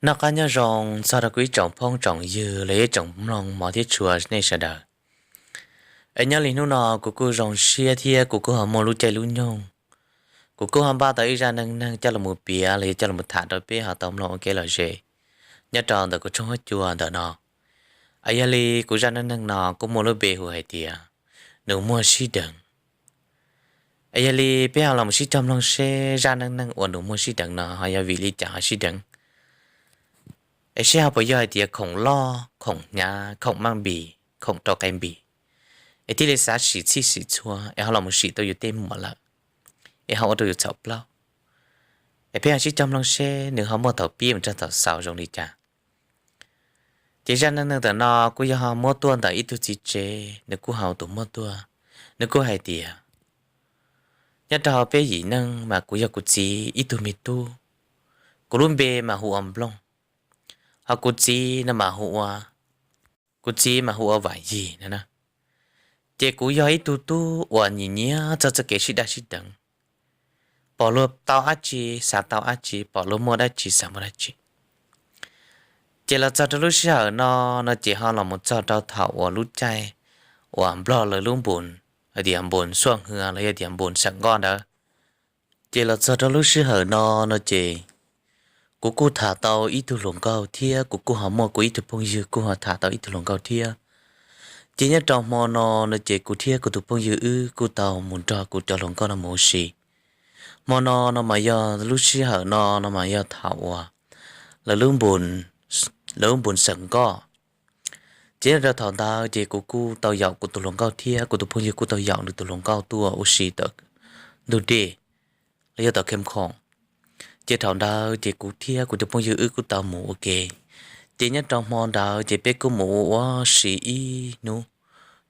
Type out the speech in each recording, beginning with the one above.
Noj qab nyob zoo txog rau kuv ib tsoom phooj tsoom ywg los yog ib tsoom mloog mov thiab tshua nej sawv daws. Es nyob li hnub no kuv kuj zoo siab thiab kuv kuj ho muaj lub caij lub nyoog, kuv kuj ho npaj tau ib zaj neej neeg coj los mus piav los yog coj los tham rau peb ho tau mloog ua kev lom zem nyob rau ntawm kuv tshooj huab cua ntawm no. Es yog li kuv zaj neej neeg no kuj muaj lub npe hu hais tias nus muag sib deev. Es yog li peb ho los sib cog mloog seb zaj neej neeg uas nus muag sib deev no ho yog vim li cas ho sib deev, es seb ho puas yog hais tias khoom loj khoom hnyav khoom maj npis khoom rau qe npis, es thiaj li xav sim txhij sim txhua es ho los sim tau yus tej muam lawm, es ho ua rau yus txhaum plaub. Es peb ho sib cog mloog seb nws ho muaj thaum pib mus txog thaum xaus zoo li cas. Ces zaj neej neeg ntawm no kuj yog ho muab tuaj ntawm ib tug txiv tsev, nws kuj hais tus muab tuaj, nws kuj hais tias nyob rau peb yim neeg mas kuv yog kuv txiv ib tug me tub, kuv lub npe mas hu ua Nplooj, ho kuv txiv no mas hu ua, kuv txiv mas hu ua Vam Yig no. Ces kuv yog ib tug tub uas nyiam nyiam txog txoj kev sib daj sib deev, pom luag tau dab tsi xav tau dab tsi, pom luag muaj dab tsi xav muaj dab tsi. Ces los txog rau lub sij hawm no, no ces ho los mus txog rau thaum uas lub caij uas Nplog lawv lub npus, hais tias npus xuaj hwv los yog tias npus xeem nkoj ntawd. Ces los txog rau lub sij hawm no, no ces kuv kuj tham tau ib tug hluas nkauj thiab kuv kuj ho muaj kuv ib tug phooj ywg kuj ho tham tau ib tug hluas nkauj thiab. Ces nyob rau hmo no, no ces kuv thiab kuv tus phooj ywg wb kuj tau mus nrog kuv cov hluas nkauj no mus ua si. Hmo no, no mas yog lub sij hawm no, no mas yog thaum uas lawv lub npus, lawv lub npus xeem nkoj. Ces nyob rau thaum ntawd ces kuv kuj tau yaum kuv tus hluas nkauj thiab kuv tus phooj ywg kuj tau yaum nws tus hluas nkauj tuaj ua si tom ntug dej los yog tom khem khoom. Ces thaum ntawd ces kuv thiab kuv tus phooj ywg wb kuj tau mus ua ke. Ces nyob rau hmo ntawd ces peb kuj mus ua ua si ib hnub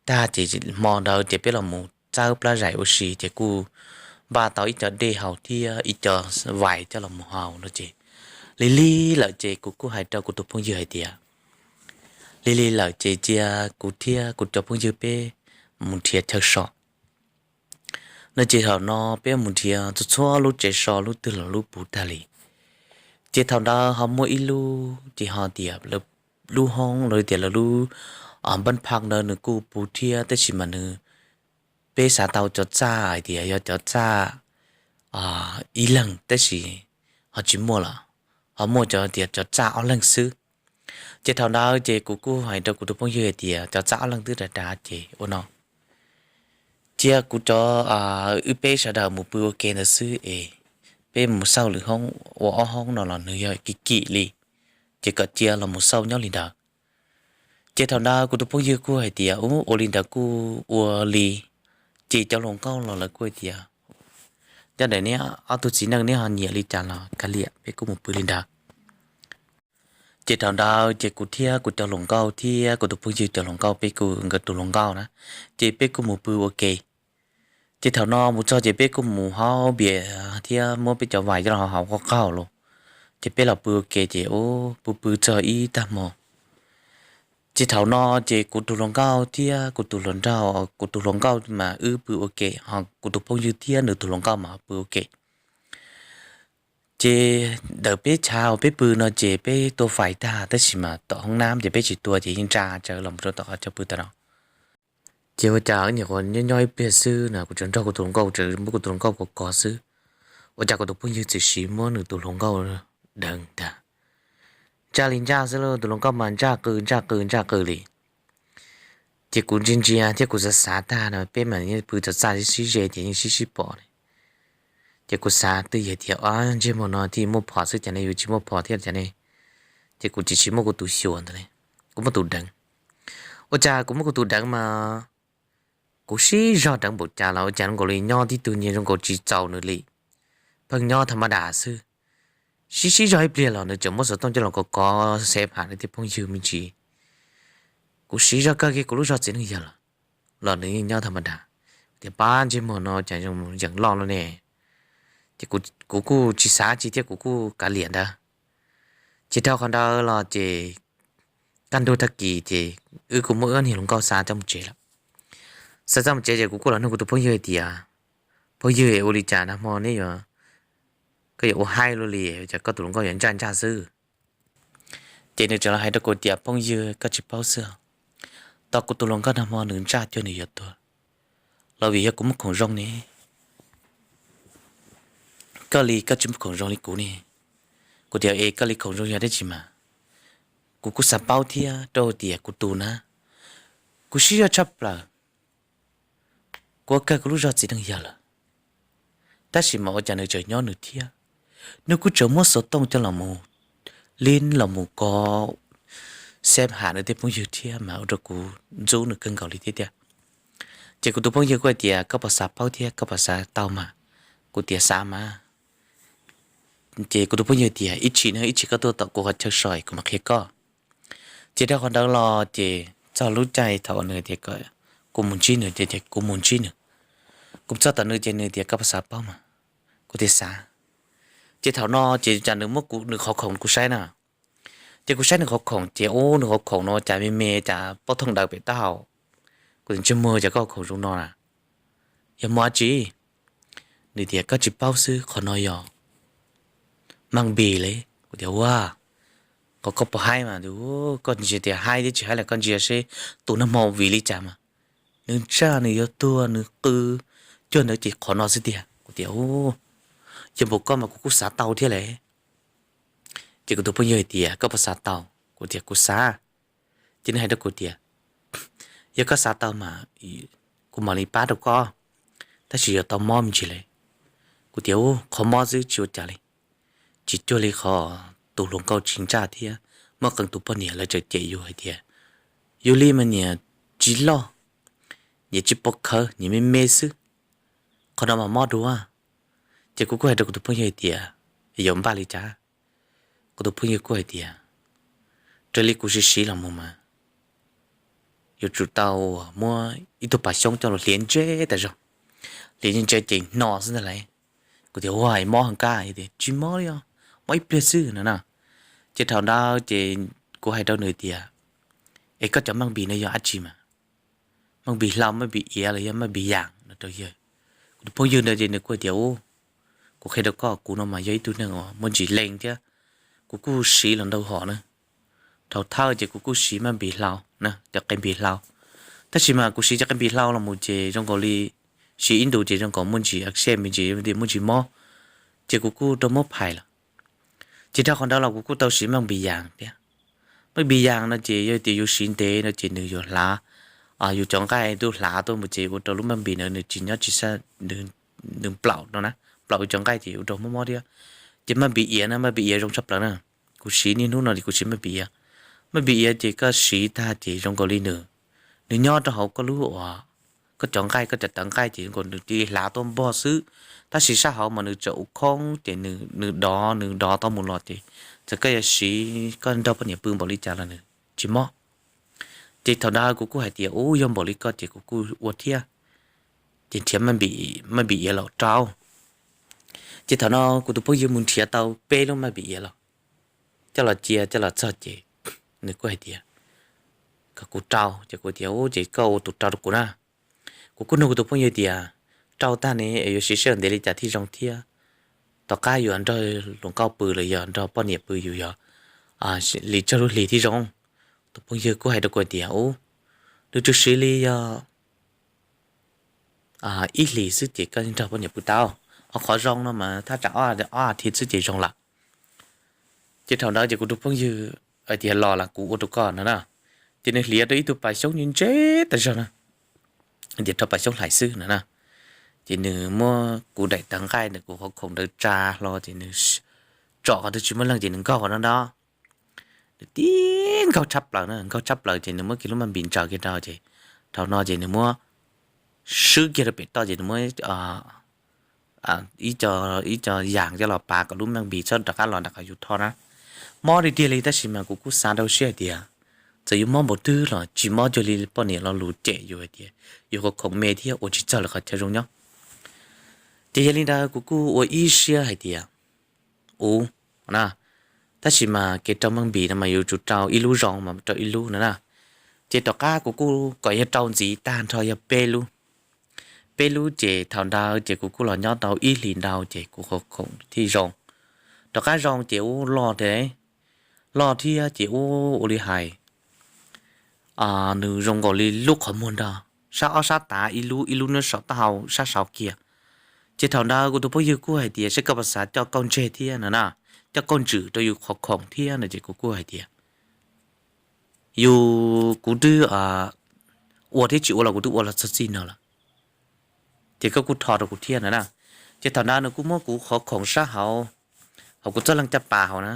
tag ces hmo ntawd ces peb los mus txawb plab zais ua si ces kuj npaj tau ib co dej haus thiab ib co vais coj los mus haus no ces lig lig lawm ces kuv kuj hais rau kuv tus phooj ywg hais tias lig lig lawm ces cia kuv thiab kuv cov phooj ywg peb mus nrhiav chaw so no ces thaum no peb mus nrhiav txhua txhua lub tsev so lub twg los lub puv tag li. Ces thaum ntawd ho muaj ib lub ces ho tias lub hoob los tias lawv lub npab phaj ntawd nws kuj puv thiab tab sis mas nws, peb xav tau cov txaj hais tias yog cov txaj ib leeg tab sis ho tsis muaj lawm, ho muaj cov tias cov txaj ob leeg xwb. Ces thaum ntawd ces kuv kuj hais rau kuv tus phooj ywg hais tias cov txaj ob leeg twb dav dav ces ua no, cia kuv cov, wb peb sawv daws mus pw ua ke ntawd xwb es peb mus xauj lwm hoob ua ob hoob no los nws yog kim kim li, ces kom cia los mus xauj nyob li ntawd. Ces thaum ntawd kuv tus phooj ywg kuj hais tias ub ua li ntawd kuj ua li. Ces cov hluas nkauj los lawv kuj hais tias cov ntawm neb ob tug txiv neej neb ho nyiam li cas los kav liam peb kuj mus pw li ntawd. Ces thaum ntawd ces kuv thiab kuv cov hluas nkauj thiab kuv tus phooj ywg cov hluas nkauj peb kuj nkawd tus hluas nkauj na, ces peb kuj mus pw ua ke. Ces thaum no mus txog ces peb kuj mus haus npias thiab muab peb cov vais coj los haus qaug qaug los, ces peb los pw ua ke ces ub pw pw txog ib tag hmo. Ces thaum no ces kuv tus hluas nkauj thiab kuv tus hluas nraug, kuv tus hluas nkauj mas wb pw ua ke ho kuv tus phooj ywg thiab nws tus hluas nkauj mas pw ua ke. Ces ntawm peb chav uas peb pw no ces peb tua fais tag tab sis mas tom hoob nab ces peb tsis tua ces yeej ntsa tsawv los rau tom qhov chaw pw tag no. Ces ua cas nyuam qhuav nyob nyob ib pliag xwb na kuv tseem nrog kuv tus hluas nkauj tseem muab kuv tus hluas nkauj kov kov xwb, ua cas kuv tus phooj ywg txawm sim muab nws tus hluas nkauj deev ntag. Ntsaj li ntsaj xwb lauj, tus hluas nkauj mas ntsaj qw ntsaj qw ntsaj qw li. Ces kuv ntsia ntsia thiab kuv xav xav tag no peb mas yeej pw txog txaj sib ze ces yeej sib sib pom li. Ces kuv xav twj ywm tias o ntsej muag no thiaj muaj phom xwb cas ne, yuav tsis muaj phom thiab cas ne. Ces kuv tsis tsis muab kuv tus xyuas ntawd li, kuv muab tus deev. Ua cas kuv muab kuv tus deev mas kuv sib zog deev npaum cas los ua cas zoo nkaus li nyob tib tug nyias zoo nkaus tsis txaus nws li, pheej nyob tha ma das xwb. Sib sib zog ib pliag los nws tseem muab xov tooj coj los kov kov xev pham nws tej phooj ywg me ntsis. Kuv sib zog kawg kiag kuv lub zog txiv neej yawg los, los nws yeej nyob tha ma das. Tias pab ntsej muag no cas yeem loj loj ne. Ces kuv kuj tsis xav tsis thiab kuv kuj kav liam ntawd. Ces dhau qhov ntawd los ces kaj ntug tag kis ces wb kuj muab wb niag hluas nkauj xa coj mus tsev lawm. Xa coj mus tsev ces kuv kuj los nug kuv tus phooj ywg hais tias phooj ywg ua li cas nag hmo neb yuav, koj yuav ua haib luaj li cas koj tus hluas nkauj yuav ntsaj ntsaj xwb. Ces nws tseem los hais rau kuv tias, phooj ywg, koj tsis paub xwb, tau kuv tus hluas nkauj nag hmo nws ntsaj cuag nws yuav tuag los vim yog kuv muaj khoom zoo ne. Koj li koj tsis muaj khoom zoo li kuv ne. Kuv tias es koj li khoom zoo yog dab tsi mas? Kuv kuj xav paub thiab rau tias kuv tus na, kuv siab zog tshaj plaws, kuv ua kawg kuv lub zog txiv neej yawg lawm, tab sis mas ua cas nws tseem nyob nws thiab. Nws kuj tseem muab xov tooj coj los mus, li los mus kov, xeb ham nws tej phooj ywg thiab mas ua rau kuv ntxub nws kawg nkaus li thiab tiag. Ces kuv tus phooj ywg kuj hais tias koj puas xav paub thiab koj puas xav tau mas? Kuv tias xav mas. Ces kuv tus phooj ywg tias ib chim no ib chim koj tuaj tom kuv qhov chaw so kuv mam qhia koj. Ces dhau qhov ntawd los ces txog lub caij thaum nws tias kuv mus ntsib nws ces kuv mus ntsib nws. Kuv txog tom nws ces nws tias koj puas xav paub mas? Kuv tias xav. Ces thaum no ces cas nws muab kuv nws qhov khoom kuv saib na. Ces kuv saib nws qhov khoom ces ub nws qhov khoom no cas me me cas pob thooj daws pem taub hau. Kuv tias ntsej muag cas koj khoom zoo no na, yog muaj dab tsi? Nws tias koj tsis paub xwb, qhov no yog maj npis li. Kuv tias ua, qhov koj puas haib mas? Koj ntsia tias haib thiab tsis haib los koj ntsia seb tus nag hmo vim li cas mas nws ntsaj nws yuav tuag nws qw cuag ntawd ces qhov no xwb tiag. Kuv tias yog npaum koj mas kuv kuj xav tau thiab lauj. Ces kuv tus phooj ywg hais tias koj puas xav tau? Kuv tias kuv xav. Ces nws hais rau kuv tias yog koj xav tau mas kuv mam li pab rau koj, tab sis yuav tau mob me ntsis li. Kuv tias ub qhov mob xwb tsis ua cas li, tsis cuag li qhov tus hluas nkauj tsis ntsaj thiab muab qee tus poj niam lawv tseem cem yus hais tias yus li mas niam tsis loj, niam tsis pom khawv, niam me me xwb, qhov no mas mob dua. Ces kuv kuj hais rau kuv tus phooj ywg hais tias yuav npaj li cas? Kuv tus phooj ywg kuj hais tias raws li kuv siv siv los mus mas yuav tsum tau muab ib tug pas xyoob coj los hliav ntse tas zog, hliav ntse ntse ces hno xwb ntag lauj. Kuv tias ua mob heev kawg, tias tsis mob li os, mob ib pliag xwb no na. Ces thaum ntawd ces kuv hais rau nws tias es koj cov maj npis no yog dab tsi mas? Maj npis hlau, maj npis iav los yog maj npis yas no rau yawg? Kuv tus phooj ywg ntawd ces nws kuj hais tias ub, kuv qhia rau koj, kuv no mas yog ib tug neeg uas muaj ntsis leej thiab, kuv kuj siv los ntau hom na. Thaum thawj ces kuv kuj siv maj npis hlau na, cov qe npis hlau, tab sis mas kuv siv cov qe npis hlau los mus ces zoo nkaus li siv ib ntus ces zoo nkaus muaj ntsis a xej me ntsis, muaj ntsis mob, ces kuv kuj rau muab phais lawm. Ces dhau qhov ntawd los kuv kuj tau siv maj npis yas thiab. Maj npis yas no ces yog tias yus siv ntev no ces nws yuav hlav yus cov nqaij tuaj hlav tuaj mus ces ua rau lub maj npis na nws tsis nyob tsis, nws nplaum no na, nplaum yus cov nqaij ces ua rau mob mob thiab. Ces maj npis iav na, maj npis iav zoo tshaj plaws na. Kuv siv niaj hnub no ces kuv siv maj npis iav. Maj npis iav ces koj siv tag ces zoo nkaus li nws, nws nyob rau hauv koj lub uas koj cov nqaij, koj cov tawv nqaij ces zoo nkaus nws cia li hlav tuaj npog xwb, tab sis sab hauv mas nws tseem ua khoob ces nws dov nws dov tau mus los ces txawm koj yuav siv koj nrog poj niam pw npaum li cas los nws tsis mob. Ces thaum ntawd kuv kuj hais tias ub yog npaum li koj ces kuv kuj ua thiab. Ces nrhiav maj npis iav los rau. Ces thaum no kuv tus phooj ywg mus nrhiav tau peb lub maj npis iav los, coj los cia coj los txog ces nws kuj hais tias kom kuv rau, ces kuv tias ub ces koj ua tus rau rau kuv na. Kuv kuj nug kuv tus phooj ywg tias rau tag ne es yuav siv sij hawm ntev li cas thiaj zoo thiab? Tom qab yuav nrog hluas nkauj pw los yog nrog poj niam pw yus yog li tsawg lub hlis thiaj zoo? Tus phooj ywg kuj hais rau kuv tias ub, nws tsuas siv li yog ib hlis xwb ces koj nrog poj niam pw tau, ho qhov zoo no mas thaj tsam ob thiv xwb ces zoo lawm. Ces thaum ntawd ces kuv tus phooj ywg hais tias los las kuv ua rau koj no na. Ces nws hliav rau ib tug pas xyoob ntse ntse tas zog na, tias rau pas xyoob hlais xwb no na. Ces nws muab kuv daim tawv nqaij ntawm kuv qhov khoom ntawd tsa hlo ces nws tsom qhov twg tsis muaj leej ces nws nkaug qhov no nto. Nws tib nkaug tshaj plaws na, nkaug tshaj plaws ces nws muab kiag lub maj npis ntsaws kiag rau ces thaum no ces nws muab swb kiag rau pem toj ces nws muab ib co yas coj los pav kom lub maj npis txhob rov qab los nram qhov yus tho na. Mob tiag tiag li tab sis mas kuv kuj xav rau siab hais tias txawm yuav mob npaum twg los tsis mob cuag li poj niam lo lus cem yus hais tias yus qhov khoom me thiab ua tsis txog lawv qhov chaw zoo nyob. Ces yog li ntawd kuv kuj ua ib siab hais tias ub na, tab sis mas kev rau maj npis no mas yuav tsum rau ib lub zoo mas rau ib lub no na. Ces tom qab kuv kuj kom yog rau ntxiv tag nrho yog peb lub. Peb lub ces thaum ntawd ces kuv kuj los nyob tau ib hlis ntau ces kuv qhov khoom thiaj zoo. Rov qab zoo ces ub loj tiag, loj thiab ces ua li hais nws zoo nkaus li lub qhov muag nrog sab ob sab tav ib lub, ib lub nyob saum taub hau sab saud kiag. Ces thaum ntawd kuv tus phooj ywg kuj hais tias saib koj puas xav coj kauj ntseg thiab no na, coj kauj ntswm rau yus qhov khoom thiab no ces kuv kuj hais tias yus, kuv twb ua thiab tsis ua los kuv twb ua los txog txij no lawm, ces koj kuj rho rau kuv thiab no na. Ces thaum ntawd nws kuj muab kuv qhov khoom sab hauv, hauv kuv txoj leeg caj pas hauv na,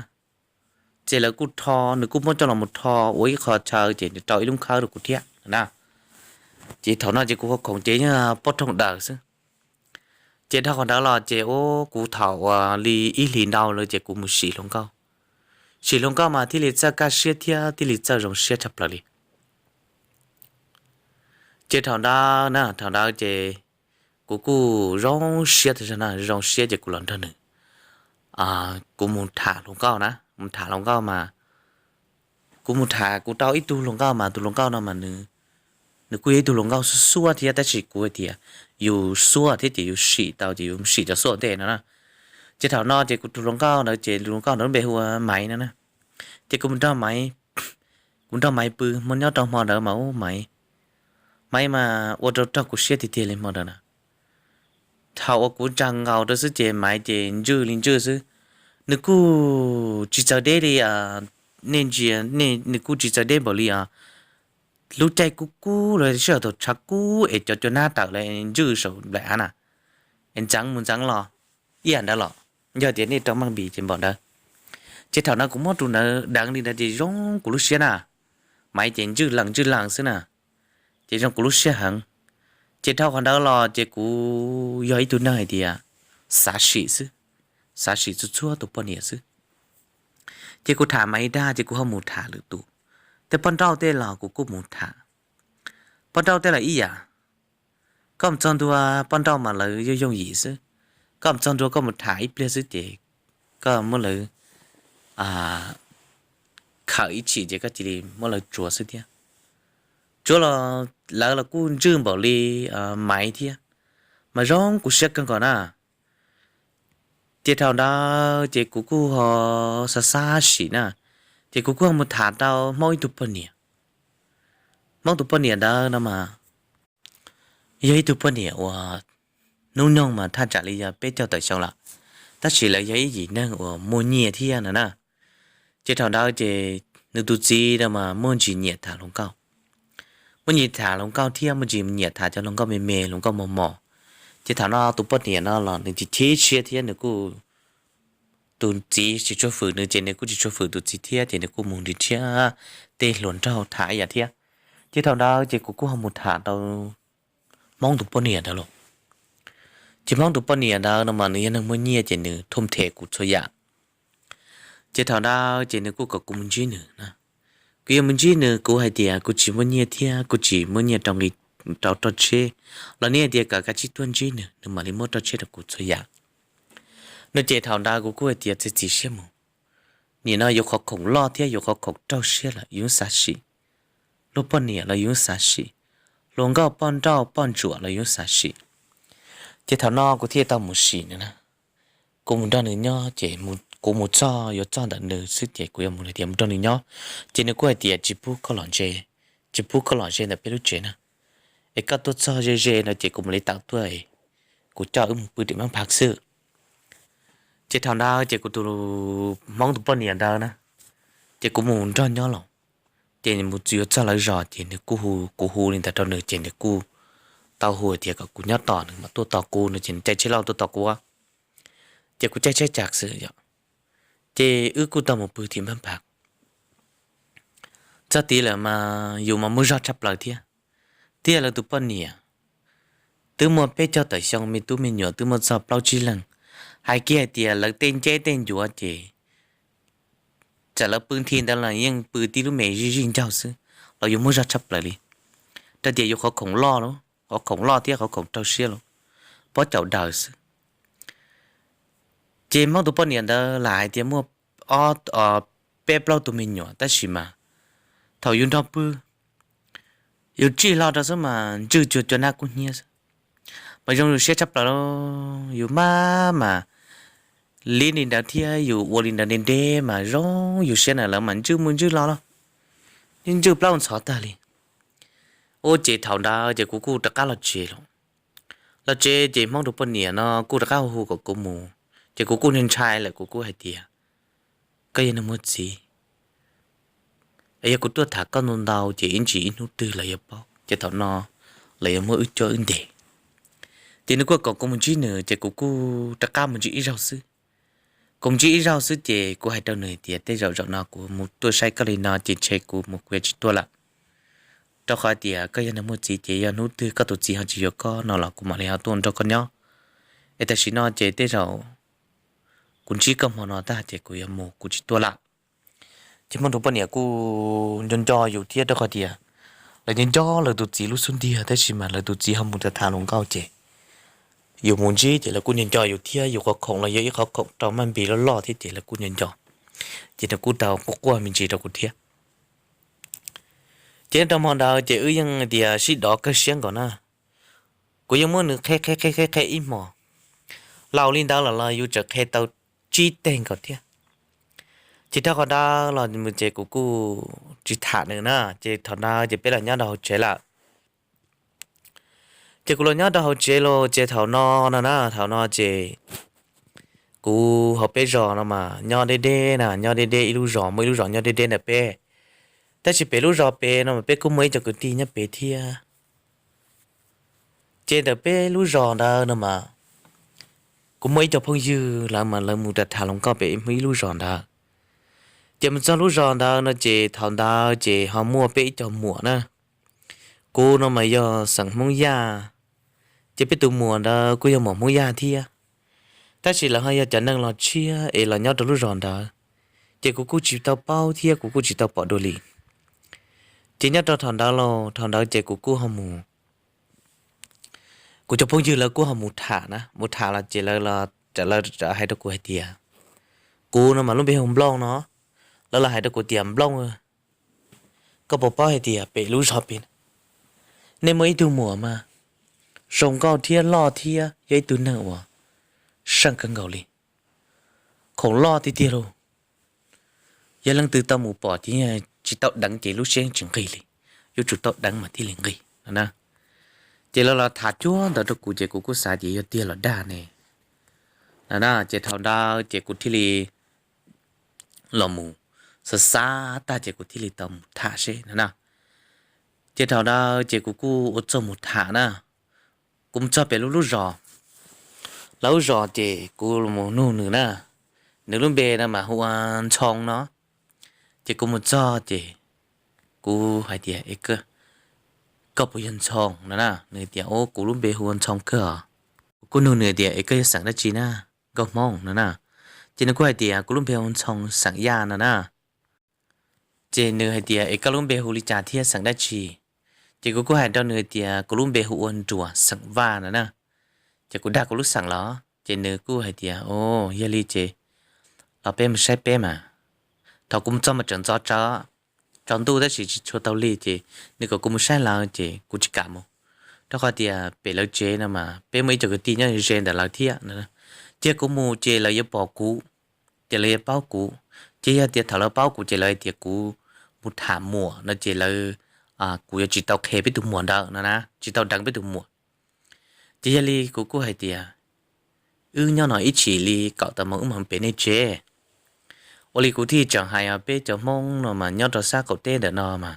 ces lawv kuj rho, nws kuj muab coj los mus rho ua ib qho chaw ces nws rau ib lub khawb rau kuv thiab na. Ces thaum no ces kuv qhov khoom ces yeej poob rhooj daws xwb. Ces dhau qhov ntawd los ces ua kuv thaum uas li ib hlis ntau lawm ces kuv mus sim hluas nkauj. Sim hluas nkauj mas thiaj li txawj kaj siab thiab thiaj li txawj zoo siab tshaj plaws li. Ces thaum ntawd na, thaum ntawd ces kuv kuj zoo siab tas zog na, zoo siab ces kuv los nrog nws, kuv mus tham hluas nkauj na, mus tham hluas nkauj mas kuv mus tham kuv rau ib tug hluas nkauj mas tus hluas nkauj no mas nws kuj yog ib tug hluas nkauj xuab xuab thiab, tab sis kuv hais tias yus xuab thiab ces yus sim tau ces yus sim cov xuab ntej no na. Ces thaum no ces kuv tus hluas nkauj ntawd ces hluas nkauj ntawd lub npe hu ua Maiv no na. Ces kuv mus nrog Maiv, kuv nrog Maiv pw hmo nyob rau hmo ntawd mas ub Maiv, Maiv mas ua rau raug kuv siab tiag tiag li hmo ntawd na. Thaum uas kuv ntsa nkaus rau xwb ces Maiv ces ntswj li ntswj xwb. Nws kuj tsis txawj deb li, nej ntsia, nws kuj tsis txawj deb npaum li os. Lub caij kub kub los sij hawm thaum tshav kub es cov cua nab tawm los ntswj saum nplaim av na, es ntxeev mus ntxeev los ib yam ntawd los, yog tias nej rau meej npis ces npaum ntawd. Ces thaum no kuv muab tus ntawd deev li ntawd ces zoo kuv lub siab na, Maiv ces ntswj lees ntswj lees xwb na, ces zoo kuv lub siab heev. Ces dhau qhov ntawd los ces kuv yog ib tug neeg hais tias xav sim xwb, xav sim txhua txhua tus poj niam xwb. Ces kuv tham Maiv ib dag ces kuv ho mus tham lwm tus, tej poj nrauj tej los kuv kuj mus tham. Poj nrauj tej los ib yam, koj mus txog ntua poj nrauj mas lawv yooj yooj yim xwb. Koj mus txog ntua koj mus tham ib pliag xwb ces koj muab lawv khawm ib chim ces koj cia li muab lawv tsuav xwb thiab. Tsuav los lawv los kuj ntswj npaum li Maiv thiab, mas zoo kuv siab kawg nkaus na. Ces thaum ntawd ces kuv kuj ho xav xav sim na, ces kuv kuj ho mus tham tau Hmoob ib tug poj niam. Hmoob tus poj niam ntawd no mas yog ib tug poj niam uas hnub nyoog mas thaj tsam li yog peb caug tawm xyoo lawm, tab sis lawv yog ib yim neeg uas muaj nyiaj thiab no na. Ces thaum ntawd ces nws tus txiv no mas muaj ntsis nyiam tham hluas nkauj, muaj ntsis tham hluas nkauj thiab muaj ntsis nyiam tham cov hluas nkauj me me hluas nkauj mos mos. Ces thaum no tus poj niam no los nws chim chim siab thiab nws kuj, tus txiv tsis tshua fwm nws ces nws kuj tsis tshua fwm tus txiv thiab ces nws kuj mus nrhiav tej hluas nraug tham ib yam thiab. Ces thaum ntawd ces kuv kuj ho mus tham tau Hmoob tus poj niam ntawd los. Ces Hmoob tus poj niam ntawd no mas nws yog neeg muaj nyiaj ces nws thum them kuv txhua yam. Ces thaum ntawd ces nws kuj kom kuv mus ntsib nws na. Kuv yuav mus ntsib nws, kuv hais tias kuv tsis muaj nyiaj thiab kuv tsis muaj nyiaj rau nqi rau roj tsheb, los nws hais tias kom kav tsij tuaj ntsib nws, nws mam li muab roj tsheb rau kuv txhua yam no. Ces thaum ntawd kuv kuj hais tias txiav txim siab mus, nim no yuav qhov khoom loj thiab yuav qhov khoom raug siab lawm yus xav sim, luag poj niam los yus xav sim, hluas nkauj poj nrauj poj ntsuam los yus xav sim. Ces thaum no kuv thiaj tau mus sim nws na. Kuv mus nrog nws nyob ces kuv mus txog yuav txog ntawm nws xwb ces kuv yuav mus hais tias mus nrog nws nyob, ces nws kuj hais tias tsis pub koj los ze, tsis pub koj los ze ntawm peb lub tsev na, es koj tuaj txog ze ze no ces kuv mam li tawm tuaj, kuv coj wb mus pw tim Mab Pha xwb. Ces thaum ntawd ces kuv tus Hmoob tus poj niam ntawd na, ces kuv mus nrog nyob los, ces mus yuav txog lawv zos ces nws kuj hu, kuv hu li ntawd rau nws ces nws kuj tau hu tias kom kuv nyob tos nws mas tuaj tos kuv no ces nws caij tsheb lauj tuaj tos kuv. Ces kuv caij tsheb cas xwb yom, ces wb kuj tau mus pw tim Mab Pha. Txog tid lawm mas yus mas muaj zog tshaj plaws thiab. Tiag lawv tus poj niam twb muaj peb caug tawm xyoo, me tub me nyuam twb muaj txog plaub tsib leeg. Hais kiag hais tias lawv tej nceb tej ncuav ces txawm lawv pw nthi ntawd los yeej pw tib lub me zij zij ncaug xwb, los yus muaj zog tshaj plaws li. Rau tias yus qhov khoom loj, qhov khoom loj thiab qhov khoom raug siab los pob caus daws xwb. Ces Hmoob tus poj niam ntawd lam hais tias muaj ob, peb plaub tus me nyuam tab sis mas thaum yus nrog pw, yus tsij hlo rau xwb mas ntswj cuag cua nab kub hnyiab xwb, mas zoo yus siab tshaj plaws lauj. Yus maj mas li ntawd thiab yus ua li ntawd ntev ntev mas zoo yus siab na, lawv mas ntswj mus ntswj los los ntswj plaub ntxhov tag li. Ua ces thaum ntawd ces kuv kuj rov qab los tsev lawm. Los tsev ces Hmoob tus poj niam no kuj rov qab hu hu kom kuv mus, ces kuv kuj ntshai ntshai lawm kuv kuj hais tias, koj yog neeg muaj txiv, es yog kuv tuaj tham koj ntau ntau ces ib ntsis ib hnub twg lawv yuav paub ces thaum no lawv yuav muab wb cuab wb ntes. Ces nws kuj kom kuv mus ntsib nws ces kuv kuj rov qab mus ntsib ib zaug xwb. Kuv mus ntsib ib zaug xwb ces kuv hais rau nws tias tej zaum zaum no kuv mus tuaj saib koj li no ces ntshe kuv mus kuv yuav tsis tuaj lawm, rau qhov tias koj yog neeg muaj txiv ces yog hnub twg koj tus txiv ho tsis yuav koj no los kuv mam li ho tuaj nrog koj nyob. Es tam sim no ces tej zaum kuv ntsib koj hmo no tag ces kuv yuav mus kuv tsis tuaj lawm. Ces Hmoob tus poj niam kuj nco nco yus thiab rau qhov tias lawv nco nco lawv tus txiv lub xub ntiag tab sis mas lawv tus txiv ho mus tham tham hluas nkauj ces yus mus ntsib ces lawv kuj nco nco yus thiab yus qhov khoom los yog ib qhov khoom rau maj npis loj loj thiab ces lawv kuj nco nco. Ces nws kuj tau quaj quaj me ntsis rau kuv thiab. Ces nyob rau hmo ntawd ces wb yeej tias sib dov kawg siab nkaus na. Kuv yeej muab nws qhia qhia qhia qhia ib hmos, laus li ntawd los los yus tseem qhia tau tsib teg nkaus thiab. Ces rau qhov ntawd los ces kuv kuj tsis tham nws na, ces thaum ntawd ces peb los nyob rau hauv tsev lawm. Ces kuv los nyob rau hauv tsev los ces thaum no no na, thaum no ces kuv hauv peb zos no mas nyob deb deb na, nyob deb deb ib lub zos muaj ib lub zos nyob deb deb ntawm peb. Tab sis pem lub zos pem no mas peb kuj muaj ib co kwv tij nyob pem thiab. Ces ntawm peb lub zos ntawd no mas kuv muaj ib co phooj ywg lawv mas lawv mus tham tham hluas nkauj pem ib lub zos ntawd. Ces mus txog lub zos ntawd no ces thaum ntawd ces ho muaj peb ib co muam na. Kuv no mas yog xeem Hmoob Yaj, ces peb tus muam ntawd kuj yog muam Hmoob Yaj thiab. Tab sis lawv ho yog cov neeg los tshiab es los nyob rau lub zos ntawd, ces kuv kuj tsis tau paub thiab kuv kuj tsis tau pom dua li. Ces nyob rau thaum ntawd los thaum ntawd ces kuv kuj ho mus, kuv cov phooj ywg lawv kuj ho mus tham na, mus tham los ces lawv los, lawv hais rau kuv hais tias, kuv no mas lub npe hu Nplooj no, lawv los hais rau kuv tias Nplooj, koj puas paub hais tias pem lub zos pem nej muaj ib tug muam mas zoo nkauj thiab loj thiab yog ib tug neeg uas seej kawg nkaus li, khoom loj tiag tiag lauj. Yog leej twg tau mus pom ces tsis tau deev ces lub siab tsis nqig li, yuav tsum tau deev mas thiaj li nqig no na. Ces lawv los tham cuag ntawd rau kuv ces kuv kuj xav tias yog tiag los dag ne no na. Ces thaum ntawd ces kuv thiaj li los mus xav xav tag ces kuv thiaj li tau mus tham seb no na. Ces thaum ntawd ces kuv kuj ua txuj mus tham na. Kuv mus txog pem lub lub zos, lawv lub zos ces kuv mus nug nws na. Nws lub npe no mas hu ua Ntxhoo no. Ces kuv mus txog ces kuv hais tias, koj puas yog Ntxhoo no na? Nws tias, o, kuv lub npe hu ua Ntxhoo kawg os. Kuv kuj nug nws tias, es koj yog xeem dab tsi na, nkauj Hmoob no na? Ces nws kuj hais tias kuv lub npe hu Ntxhoo xeem Yaj no na. Ces nws hais tias, es koj lub npe hu li cas thiab xeem dab tsi? Ces kuv kuj hais rau nws tias kuv lub npe hu ua Nruas xeem Vaj no na. Ces kuv dag kuv lub xeem los ces nws kuj hais tias, o, yog li ces los peb mus saib peb mas. Thaum kuv mus txog mas tseem ntxov tsawv, tsaus ntuj tab sis tsis tshua tau lig ces nws kom kuv mus saib lawv ces kuv tsis kam mus, rau qhov tias pem lawv tsev no mas peb muaj ib co kwv tij nyob ze ntawm lawv thiab. Ces kuv mus ces lawv yuav pom kuv, ces lawv yuav paub kuv. Ces yog tias thaum lawv paub kuv ces lawv hais tias kuv mus tham muam no ces lawv, kuv yuav tsis tau qhia peb tus muam ntawd no na, tsis tau deev peb tus muam. Ces yog li kuv kuj hais tias, wb nyob no ib chim li kaum tawm moos wb mam pem nej tsev. Ua li kuv thiaj tseem hais os, peb cov Hmoob no mas nyob rau sab qaum teb ntawm no mas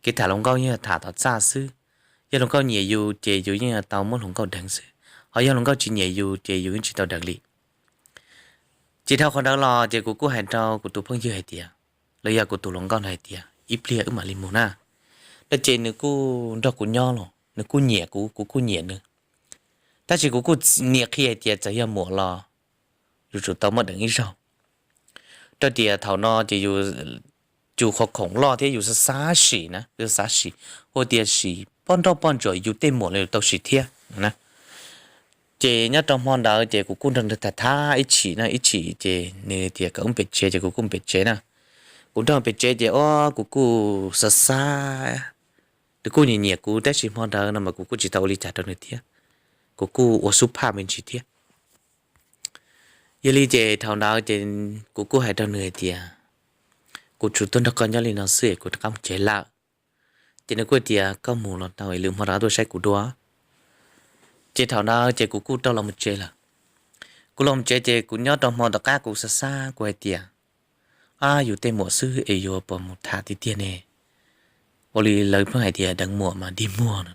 kev tham hluas nkauj yeej tham tom txaj xwb. Yog hluas nkauj nyiam yus ces yus yeej tau muab hluas nkauj deev xwb, ho yog hluas nkauj tsis nyiam yus ces yus yeej tsis tau deev li. Ces dhau qhov ntawd los ces kuv kuj hais rau kuv tus phooj ywg hais tias, los yog kuv tus hluas nkauj no hais tias ib pliag wb mam li mus na. No ces nws kuj nrog kuv nyob los nws kuj nyiam kuv, kuv kuj nyiam nws. Tab sis kuv kuj niam qhia hais tias txawm yog muam los yus tsum tau muab deev ib zaug, rau tias thaum no ces yus, yus qhov khoom loj thiab yus xav xav sim na, yus xav sim, hu tias sim poj nrauj poj ntsuam yus tej muam los yus tau sim thiab na. Ces nyob rau hmo ntawd ces kuv kuj nrog nws tham tham ib chim no, ib chim ces nws tias kom wb pem tsev ces kuv kuj pem tsev na. Kuv nrog pem tsev ces o, kuv kuj xav xav, nws kuj nyiam nyiam kuv tab sis hmo ntawd no mas kuv kuj tsis tau ua li cas rau nws thiab, kuv kuj ua xub phaj me ntsis thiab. Yog li ces thaum ntawd ces kuv kuj hais rau nws hais tias, kuv tsuas tuaj nrog koj nyob li no xwb es kuv rov qab mus tsev lawm. Ces nws kuj tias koj mus los tau es lwm hmo rov qab tuaj saib kuv dua. Ces thaum ntawd ces kuv kuj rov los mus tsev lawm. Kuv los mus tsev ces kuv nyob rau hmo tom qab kuv xav xav kuv hais tias, ab, yus tej muam xwb es yuav puas mus tham tiag tiag ne? Ua li lawv pheej hais tias deev muam mas dig muag no.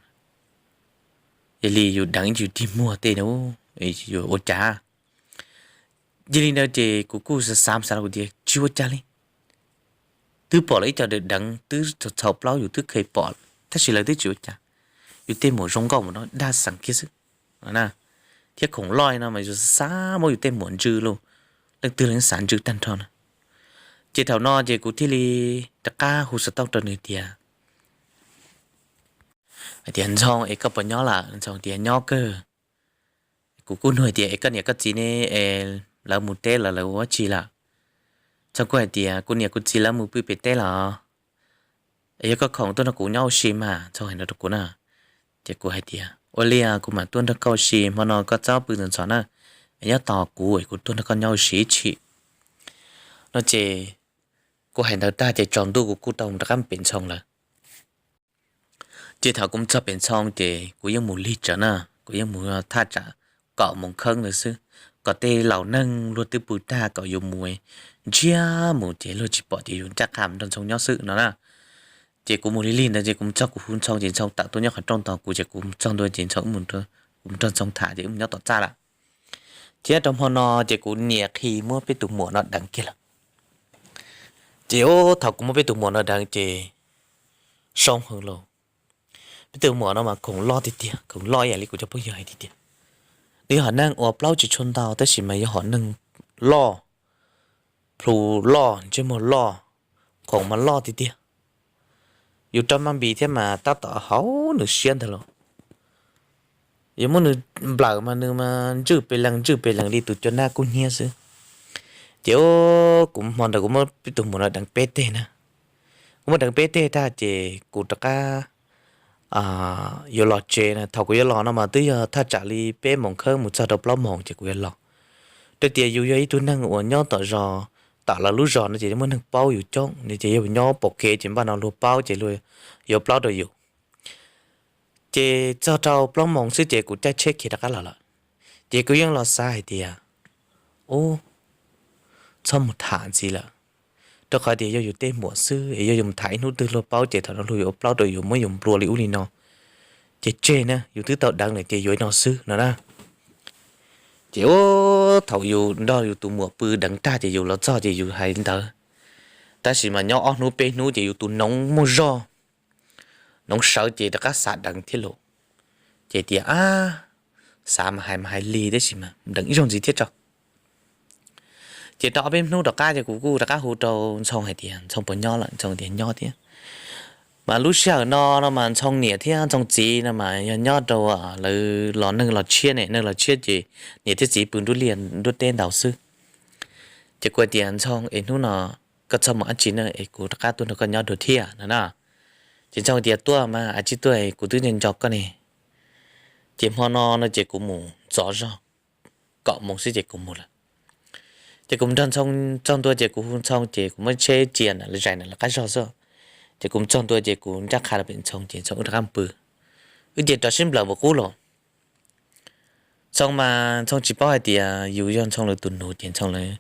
Yog li yus deev yus dig muag tej no, yuav ua cas? Yog li ntawd ces kuv kuj xav xav xav los kuv tias tsis ua cas li. Twb pom lawv ib co deev deev twb txhaum plaub yus twb kheev pom, tab sis lawv twb tsis ua cas. Yus tej muam zoo nkauj mus no dag xeem kiag xwb, thiab khoom loj no mas yus xav xav muab yus tej muam ntsw los, leej twg los xav ntsw tag nrho na. Ces thaum no ces kuv thiaj li rov qab hu xov tooj rau nws tias, hais tias Ntxhoo es koj puas nyob lawm? Ntxhoo tias nyob kawg. Kuv kuj nug hais tias es koj niam koj txiv ne, es lawv mus teb los lawv ua dab tsi lawm? Ntxhoo kuj hais tias kuv niam kuv txiv lawv mus pw pem teb los, es yog koj khoom tuaj nrog kuv nyob ua si mas, Ntxhoo hais no rau kuv na. Ces kuv hais tias ua li kuv mam tuaj nrog koj ua si, hmo no koj txhob pw ntxhov ntxhov na, es nyob tos kuv es kuv tuaj nrog koj nyob ua si ib chim no. Ces kuv hais ntawd tag ces tsaus ntuj kuv kuj tau rov qab mus pem Ntxhoo lawm. Ces thaum kuv mus txog pem Ntxhoo ces kuv yeej mus lig tsawv na, kuv yeej mus thaj tsam kaum moos kheeb ntawd xwb, kom tej laus neeg luag twb pw tag kom yus mus ntsiag mus ces luag tsis pom ces yus ncaj qha mus nrog Ntxhoo nyob xwb no na. Ces kuv mus lig lig ntawd ces kuv mus txog kuv hu Ntxhoo ces Ntxhoo tawm tuaj nyob qhov rooj tos kuv ces kuv mus txog ntua ces Ntxhoo, kuv mus nrog Ntxhoo tham ces wb mus nyob tom txaj lawm. Thiab rau hmo no ces kuv niam qhis muab peb tus muam no deev kiag lawm. Ces thaum kuv muab peb tus muam no deev ces zoo heev lauj. Peb tus muam no mas khoom loj tiag tiag, khoom loj ib yam li kuv cov phooj ywg hais tiag tiag. Nws yog hom neeg uas plaub tsis tshua ntau tab sis mas yog hom neeg loj, plhu loj, ntsej muag loj, khoom mas loj tiag tiag. Yus rau maj npis thiab mas tab tom haum nws siab ntag lauj. Yus muab nws nplawm mas nws mas ntswj pes lees ntswj pes lees li tus cua nab kub hnyiab xwb. Ces kuv hmo ntawd kuv muab peb tus muam no deev peb teg na. Kuv muab deev peb teg tag ces kuv rov qab yuav los tsev na. Thaum kuv yuav los no mas twb yog thaj tsam li peb moos kheeb mus txog rau plaub moos ces kuv yuav los. Rau tias yus yog ib tug neeg uas nyob tom zos, tom lawv lub zos no ces muaj neeg paub yus coob no ces yog nyob pom kev ces npaj no luag paub ces luag yuav plaub rau yus. Ces txog rau plaub moos xwb ces kuv caij tsheb khiav rov qab los lawm. Ces kuv yeej los xav hais tias, ub, txhob mus tham ntxiv lawm, rau qhov tias yog yus tej muam xwb es yog yus mus tham ib hnub twg luag paub ces thaum no luag yuav ua plaub rau yus muab yus nplua li ub li no. Ces tseg na, yus twb tau deev lawm ces yuav li no xwb no na. Ces ub, thaum yus nrog yus tus muam pw deev tag ces yus los txog ces yus hais li ntawd, tab sis mas nyob ob hnub peb hnub ces yus tus noov muaj zog, noov sawv ces rov qab xav deev thiab lauj. Ces tias, ab, xav mas hais mas hais li tab sis mas deev ib zaug ntxiv thiab tso. Ces rau ob peb hnub rov qab ces kuv kuj rov qab hu rau Ntxhoo hais tias Ntxhoo puas nyob lawm, Ntxhoo tias nyob thiab. Mas lub sij hawm no no mas Ntxhoo niam thiab Ntxhoo txiv no mas yog nyob rau lawv los neeg los tshiab ne, neeg los tshiab ces niam thiab txiv pw nruab liaj nruab teb ntau xwb. Ces kuv hais tias Ntxhoo es hnub no koj txhob mus dab tsi na es kuv rov qab tuaj nrog koj nyob dua thiab no na. Ces Ntxhoo tias tuaj mas, ab, tsis tuaj es kuv twb nco nco koj ne. Ces hmo no no ces kuv mus ntxov zog, kaum moos xwb ces kuv mus lawm. Ces kuv mus nrog Ntxhoo txog ntua ces kuv hu Ntxhoo ces kuv muab tsheb cia na, lawv zais na lawv qab zog xwb. Ces kuv mus txog ntua ces kuv ncaj qha rau pem Ntxhoo ces Ntxhoo wb rov qab mus pw. Wb ces rov sib nplawm npaum qub los. Ntxhoo mas Ntxhoo tsis paub hais tias yus yog Ntxhoo lawv tus nus ces Ntxhoo lawv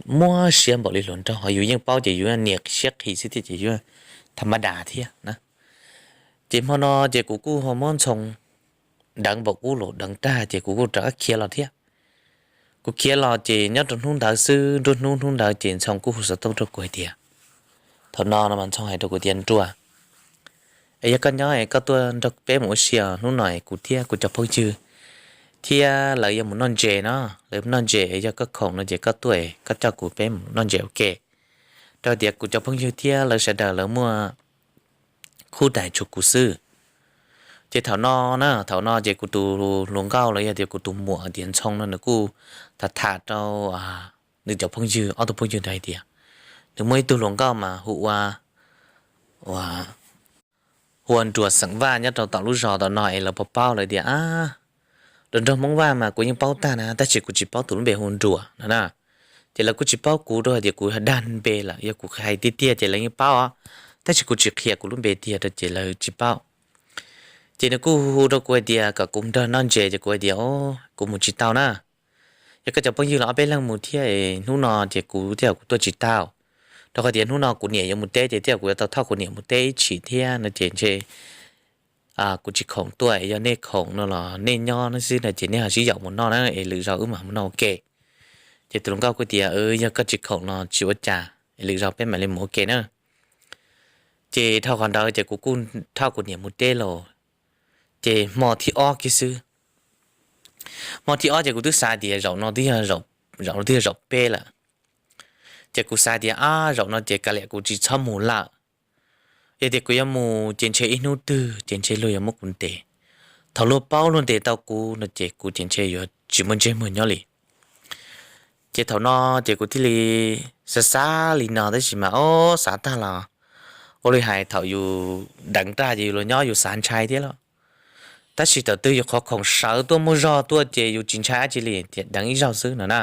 muab siab npaum li hluas nraug, ho yus yeej paub ces yus niam siab qhi xwb thiab ces yus tham ma das thiab na. Ces hmo no ces kuv kuj ho muab Ntxhoo deev npaum qub los, deev tag ces kuv kuj rov qab khiav los thiab. Kuv khiav los ces nyob rau hnub ntawd xwb, nruab hnub hnub ntawd ces Ntxhoo kuj hu xov tooj rau kuv hais tias, thaum no no mas Ntxhoo hais rau kuv tias, Nruas, es yog koj nyob es koj tuaj nrog peb mus ua si os, hnub no es kuv thiab kuv cov phooj ywg thiab lawv yuav mus noj ntses no, lawv noj ntses es yog koj khoom no ces koj tuaj es koj coj kuv peb mus noj ntses ua ke, rau tias kuv cov phooj ywg thiab lawv sawv daws lawv muaj khub tais tshuav kuv xwb. Ces thaum no na, thaum no ces kuv tus hluas nkauj los yog tias kuv tus muam tias Ntxhoo no nws kuj tham tham rau nws cov phooj ywg, ob tug phooj ywg ntawd hais tias nws muaj ib tug hluas nkauj mas hu ua, hu ua Nruas xeem Vaj nyob rau tom lub zos tom no es lawv puas paub lawv tias, ab, Los nrog Hmoob Vaj mas kuv yeej paub tag na, tab sis kuv tsis paub tus lub npe hu Nruas no na. Ces lawv kuj tsis paub kuv rau hais tias kuv dag npe lawm, yog kuv hais tiag tiag ces lawv yeej paub os, tab sis kuv tsis qhia kuv lub npe tiag rau ces lawv tsis paub. Ces nws kuj hu hu rau kuv hais tias kom kuv nrog noj ntses, ces kuv hais tias, O, kuv mus tsis tau na. Yog koj cov phooj ywg los ob peb leeg mus thiab, hnub no ces kuv thiab kuv tuaj tsis tau, rau qhov tias hnub no kuv niam yuav mus teb, ces thiab kuv yuav tau thauj kuv niam mus teb ib chim thiab no ces ntshe kuv tsis khoom tuaj, yog nej khoom no los nej nyob no xwb no ces nej ho sib yaum mus noj na, es lwm zaus wb mam mus noj ua ke. Ces tus hluas nkauj kuj tias, Yog koj tsis khoom los tsis ua cas, es lwm zaus peb mam li mus ua ke na. Ces dhau qhov ntawd ces kuv kuj thauj kuv niam mus teb lawm. Ces hmo thib ob kiag xwb, hmo thib ob ces kuv twb xav tias zaum no twb yog zaum peb lawm. Ces kuv xav tias, Ab, zaum no ces kav liam kuv tsis txhob mus lawm. Yog tias kuv yuav mus ces ntshe ib hnub twg ces ntshe luag yuav muab kuv ntes. Thaum luag paub luag ntes tau kuv no ces kuv ces ntshe yuav tsis muaj ntsej muag nyob li. Ces thaum no ces kuv thiaj li xav xav li no, tab sis mas ob xav tag los ua li hais thaum yus deev tag ces yus los nyob yus xav ntshai thiab los, tab sis thaum twg yus qhov khoom sawv tuaj muaj zog tuaj ces yus tsis ntshai dab tsi li, tias deev ib zaug xwb no na.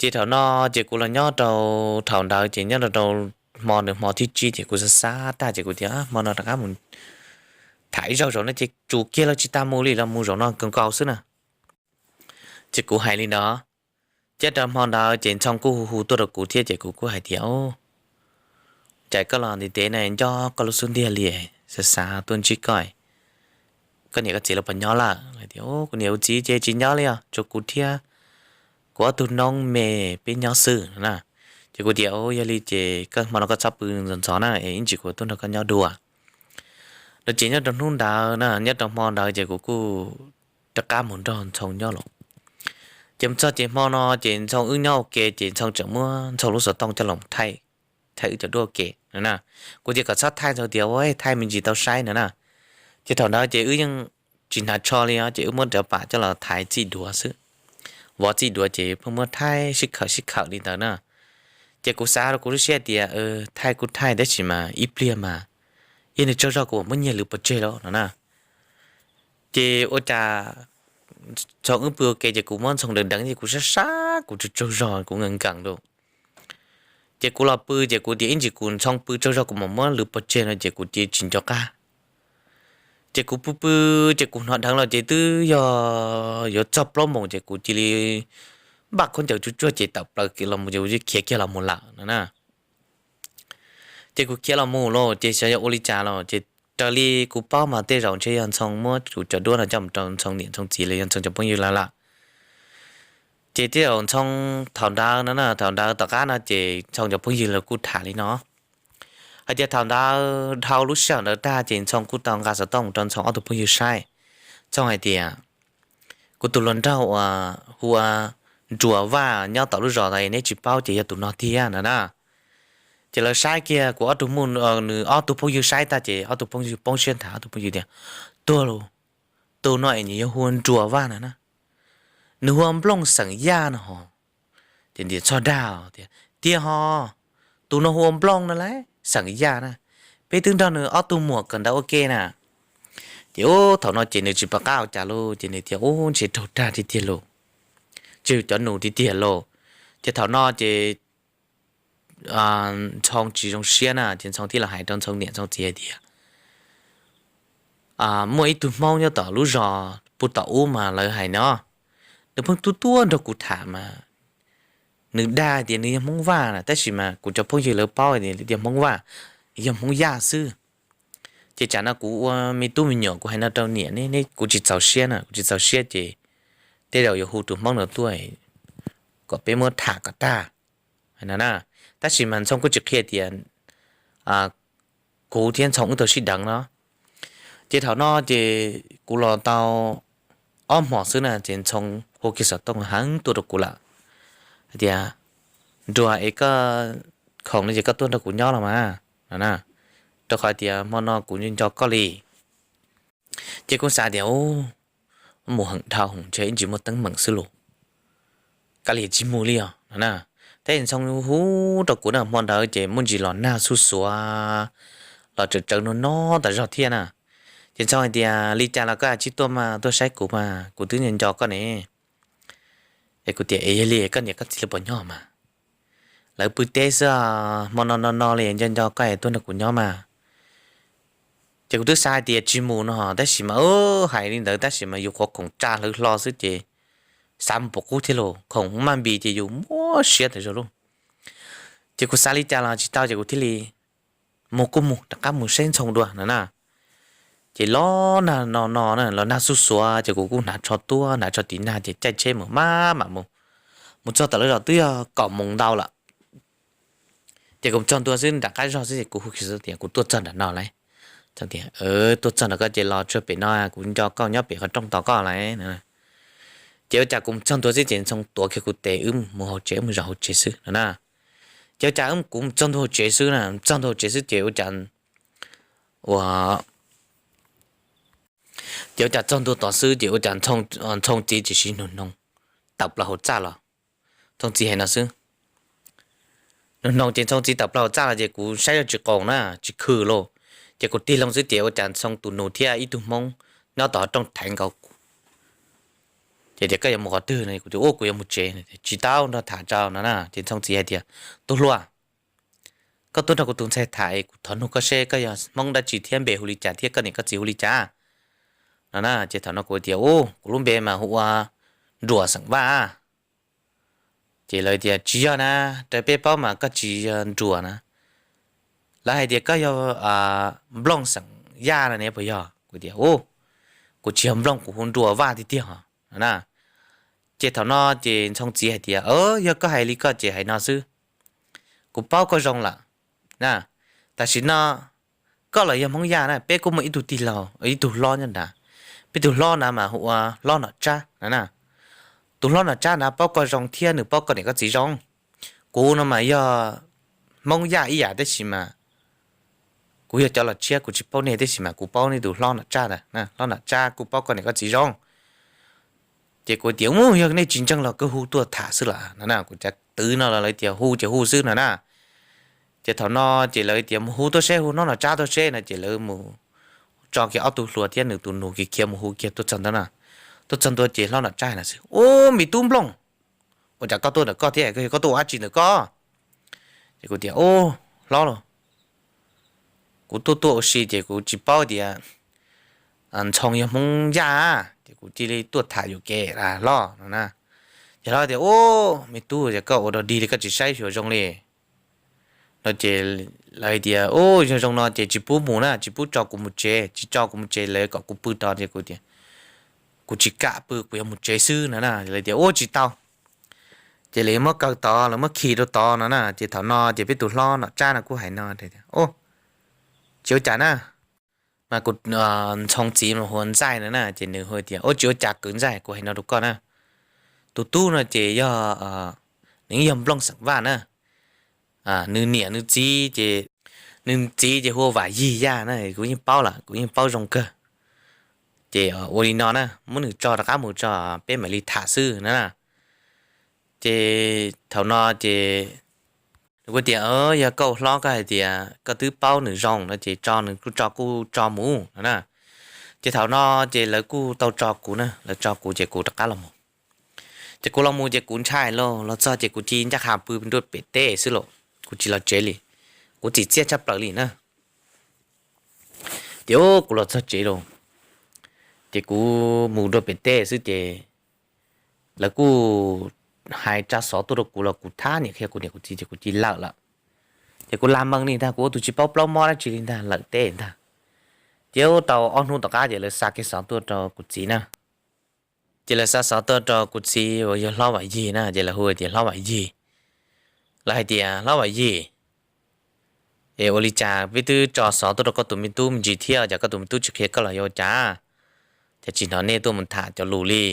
Ces thaum no ces kuv los nyob rau, thaum ntawd ces nyob rau hmo nws hmo thib tsib ces kuv xav xav tag ces kuv tias, Hmo no rov qab mus tham ib zaug zaum no ces tsum kiag los tsis tas mus li, los mus zaum no nkaus nkaus xwb na. Ces kuv hais li ntawd, ces rau hmo ntawd ces Ntxhoo kuj hu hu tuaj rau kuv thiab ces kuv kuj hais tias, Cas koj los ntev ntev na, nco koj lub xub ntiag li, xav xav tuaj ntsib koj. Koj niam koj txiv lawv puas nyob lawm? Kuv niam kuv txiv ces tsis nyob li os, tsuas kuv thiab kuv ob tug noob me peb nyob xwb na. Ces kuv tias, Yog li ces koj hmo no koj txhob pw ntxov ntxov na, es ib ntsis kuv tuaj nrog koj nyob dua no. Ces nyob rau hnub ntawd na, nyob rau hmo ntawd ces kuv kuj rov qab mus nrog Ntxhoo nyob lawm. Ces mus txog ces hmo no ces Ntxhoo wb nyob ua ke ces Ntxhoo tseem muab Ntxhoo lub xov tooj coj los thaij, thaij wb cov duab ua ke no na. Kuv tias kom txhob thaij, Ntxhoo tias, Ua, thaij me ntsis tau saib no na. Ces thaum ntawd ces wb yeej tsis hnav tsho li os, ces wb muab cov pam coj los thaiv txij duav xwb. Vov txij duav ces pheej muab thaij sib khawm sib khawm li ntawd na. Ces kuv xav rau kuv lub siab tias, Thaij kuj thaij tab sis mas ib pliag mas yog nws tsaug zog kuv mam muab nyiag lwv pov tseg lawm no na. Ces ua cas Ntxhoo wb pw ua ke ces kuv muab Ntxhoo deev deev ces kuv sab sab kuv tsaug tsaug zog kuv nkees nkees lawm. Ces kuv los pw ces kuv tias ib ntsis kuv Ntxhoo pw tsaug zog kuv mam muab lwv pov tseg no ces kuv cia li tsis nco qab. Ces kuv pw pw ces kuv hnov dheev los ces twb yog yuav txog plaub moos ces kuv cia li npaj khaub ncaws tsuag tsuag ces tawm plaws kiag los mus ces kuv khiav kiag los mus lawm no na. Ces kuv khiav los mus lawm ces xyov yog ua li cas los ces raws li kuv paub mas tej zaum ntshe yog Ntxhoo muab kuv cov duab no coj mus rau Ntxhoo niam Ntxhoo txiv los yog Ntxhoo cov phooj ywg lawv lawm. Ces tej zaum Ntxhoo thaum ntawd no na, thaum ntawd tom qab no ces Ntxhoo cov phooj ywg lawv kuj tham li no hais tias thaum ntawd dhau lub sij hawm ntawd tag ces Ntxhoo kuj tau nqa xov tooj mus rau Ntxhoo ob tug phooj ywg saib. Ntxhoo hais tias, Kuv tus hluas nraug uas hu ua Nruas Vaj nyob tom lub zos ntawd neb tsis paub ces yog tus no tiag no na. Ces lawv saib kiag kuv ob tug, nws ob tug phooj ywg saib tag ces ob tug phooj ywg poob siab nthav, ob tug phooj ywg tias, Tuag lauj, tus no es nws yog hu ua Nruas Vaj no na, nws hu ua Nplooj xeem Yaj no ho. Ces ntias txog dag tias, Tiag ho, tus no hu ua Nplooj no lauj, xeem Yaj na, peb twb nrog nws ob tug muam kawm ntawv ua ke na. Ces ub thaum no ces nws tsis pom qab ua cas lauj, ces nws tias, Ub, ntshe raug dag tiag tiag lauj, ntshe yog cov nus tiag tiag lauj. Ces thaum no ces Ntxhoo tsis zoo siab na, ces Ntxhoo thiaj los hais rau Ntxhoo niam Ntxhoo txiv hais tias, Muaj ib tug Hmoob nyob tom lub zos puag tom ub mas lawv hais no, nws pheej tuaj tuaj nrog kuv tham mas nws dag tias nws yog Hmoob Vaj na, tab sis mas kuv cov phooj ywg lawv paub tias Hmoob Vaj, yog Hmoob Yaj xwb. Ces tsam no kuv ua me tub me nyuam kuv hais no rau niam ne, kuv tsis txaus siab na, kuv tsis txaus siab ces tej zaum yuav hu tus Hmoob no tuaj kom peb muab tham kom tag no na. Tab sis mas Ntxhoo kuj tsis qhia tias kuv thiab Ntxhoo wb tau sib deev no. Ces thaum no ces kuv los tau ob hmos xwb na ces Ntxhoo hu kiag xov tooj heev tuaj rau kuv lawm hais tias, Nruas, es koj khoom no ces koj tuaj nrog kuv nyob los mas no na, rau qhov tias hmo no kuv nco nco koj li. Ces kuv xav tias, Ub, mus heem dhau ntshe ib ntsis muaj teeb meem xwb lauj, kav liam tsis mus li os no na. Tab sis Ntxhoo hu rau kuv na, hmo ntawd ces muaj ntsis los nag xuj xuav los tsawv tsawv no no tas zog thiab na. Ces Ntxhoo hais tias, Li cas los koj tsib tuaj mas tuaj saib kuv mas kuv twb nco nco koj ne. Es kuv tias, Es yog li koj niam koj txiv lawv puas nyob mas? Lawv pw teb xwb, hmo no no no li nco nco koj es tuaj nrog kuv nyob mas. Ces kuv twb xav hais tias tsis mus no tab sis mas hais li ntawd tab sis mas yus qhuav khoom tsa hlawv hlo xwb ces xav mus pom qub thiab los khoom maj npis ces yus muab siab tas zog lauj. Ces kuv xav li cas los tsis tau ces kuv thiaj li mus kuj mus rov qab mus saib Ntxhoo dua no na. Ces los nag no no na, los nag xuj xuav ces kuv kuj hnav tsho tuaj hnav tsho tiv nag ces caij tsheb mus maj mam mus, mus txog tom lawv zos twb yog kaum moos ntau lawm. Ces kuv txog ntua xwb nram qab zog xwb ces kuv hu kiag tias, Kuv tuaj txog nram no lawm. Tias, Tuaj txog nram koj ces los tsuag pem no, kuv nco koj nyob pem qhov rooj tos koj lawm. Ces ua cas kuv mus txog ntua xwb ces Ntxhoo tuav kiag kuv tes wb mus hauv tsev, wb mus zaum hauv tsev xwb no na. Ces ua cas wb, kuv mus txog ntua hauv tsev xwb na, txog ntua hauv tsev xwb ces ua cas, ua, ces ua cas txog ntua tod xwb ces ua cas Ntxhoo txiv tsis siv nug noog tawm plaws hauv txaj los. Ntxhoo txiv hais no xwb. Nug noog ces Ntxhoo txiv tawm plaws hauv txaj los ces kuv saib yog tsis qaus na, tsis khw lauj. Ces kuv tig loo xwb ces ua cas Ntxhoo tus nus thiab ib tug Hmoob nyob tom qhov rooj thaiv nkaus kuv. Ces tias, Koj yuav mus qhov twg no? Kuv tias, Ua kuv yuav mus tsev. Tsis tau, nrog tham tso no na. Ces Ntxhoo txiv hais tias, Tub hluas, koj tuaj nrog kuv tus ntxhais tham es kuv thov nug koj seb koj yog Hmoob dab tsi thiab npe hu li cas thiab koj niam koj txiv hu li cas no na. Ces thaum no kuv tias, Ub, kuv lub npe mas hu ua Nruas xeem Vaj. Ces lawv tias, Tsis yog na, raws peb paub mas koj tsis yog Nruas na. Lawv hais tias koj yog Nplooj xeem Yaj no ne puas yog? Kuv tias, Ub, kuv tsis yog Nplooj, kuv hu Nruas Vaj tiag tiag no na. Ces thaum no ces Ntxhoo txiv hais tias, Yog koj hais li koj ces hais no xwb, kuv paub koj zoo lawm na. Tam sim no koj los yog Hmoob Yaj na, peb kuj muaj ib tug tij laug, ib tug hlob nyob nrad. Peb tus hlob na mas hu ua Hlob Nom Tsab no na. Tus Hlob Nom Tsab na paub koj zoo thiab nws paub koj niam koj txiv zoo. Kuv no mas yog Hmoob Yaj ib yam tab sis mas kuv yog cov los tshiab kuv tsis paub nej tab sis mas kuv paub nej tus Hlob Nom Tsab ntag. Hlob Nom Tsab kuj paub koj niam koj txiv zoo. Ces kuv tias, Ub, yog nej tsis ntseeg los kuv hu tuaj tham xwb las no na. Kuv cav twv no los lawv tias hu ces hu xwb no na. Ces thaum no ces lawv tias, Mus hu tuaj seb, hu Hlob Nom Tsab tuaj seb no. Ces lawv mus tso kiag ob tug hluas thiab nws tus nus kiag khiav mus hu kiag tuaj txog ntawd na. Tuaj txog ntua ces Hlob Nom Tsab hais no xwb, Ub, me tub Nplooj, ua cas koj tuaj ntawm koj thiab, koj tuaj ua dab tsi ntawm koj? Ces kuv tias, Ub, hlob lauj, kuv tuaj tuaj ua si ces kuv tsis paub tias Ntxhoo yog Hmoob Yaj, ces kuv cia li tuaj tham yuam kev hlob no na. Ces hlob tias, Ub, me tub, yog koj ua dog dig li koj tsis saib xyuas zoo li no ces lawv tias, Ub, yog zoo no ces tsis pub mus na, tsis pub tso kuv mus tsev, tsis tso kuv mus tsev lawv kom kuv pw tod. Ces kuv tias, Kuv tsis kam pw, kuv yuav mus tsev xwb no na. Lawv tias, Ub, tsis tau. Ces lawv muab kaw tod, lawv muab khi rau tod no na. Ces thaum no ces peb tus Hlob Nom Tsab no kuj hais no, Ub, tsis ua cas na. Mas kuv, Ntxhoo txiv mas hu ua Ntxaij no na, ces nws hu tias, Ub, tsis ua cas kwv Ntxaij, kuv hais no rau koj na, tus tub no ces yog, nws yog Nplooj xeem Vaj na. Nws niam nws txiv ces, nws txiv ces hu ua Vam Yig Yaj na, kuv yeej paub lawm, kuv yeej paub zoo kawg. Ces ua li no na, muab nws tso rov qab mus tso, peb mam li tham xwb na. Ces thaum no ces nws kuj tias, Yog koj ua hlob koj hais tias koj twb paub nws zoo no ces tso nws kuj tso kuj tso mus no na. Ces thaum no ces lawv kuj tau tso kuv na, lawv tso kuv ces kuv rov qab los mus. Ces kuv los mus ces kuv ntshai lauj, los txog ces kuv cia ncaj qha pw nruab pem teb xwb lauj, kuv tsis los tsev li, kuv txim txiaj tshaj plaws li na. Ces kuv los txog tsev lauj, ces kuv mus nruab pem teb xwb ces lawv kuj hais tsa xov tuaj rau kuv los kuv thab niam qhia kuv niam kuv txiv ces kuv cia li lawm lawm. Ces kuv lam mees li ntag, kuv ua tus tsis paub plaub mob dab tsi li ntag, lawm teb ntag. Ces tau ob hnub tom qab ces lawv xa kiag xov tuaj rau kuv txiv na. Ces lawv xa xov tuaj rau kuv txiv uas yog Hlob Vam Yig na, ces lawv hu tias Hlob Vam Yig. Lawv hais tias, Hlob Vam Yig, es ua li cas peb twb tso xov tuaj rau koj tus me tub me ntsis thiab, cas koj tus me tub tsis qhia koj los yog ua cas? Cas tsis hnov nej tuaj mus tham cov lus li?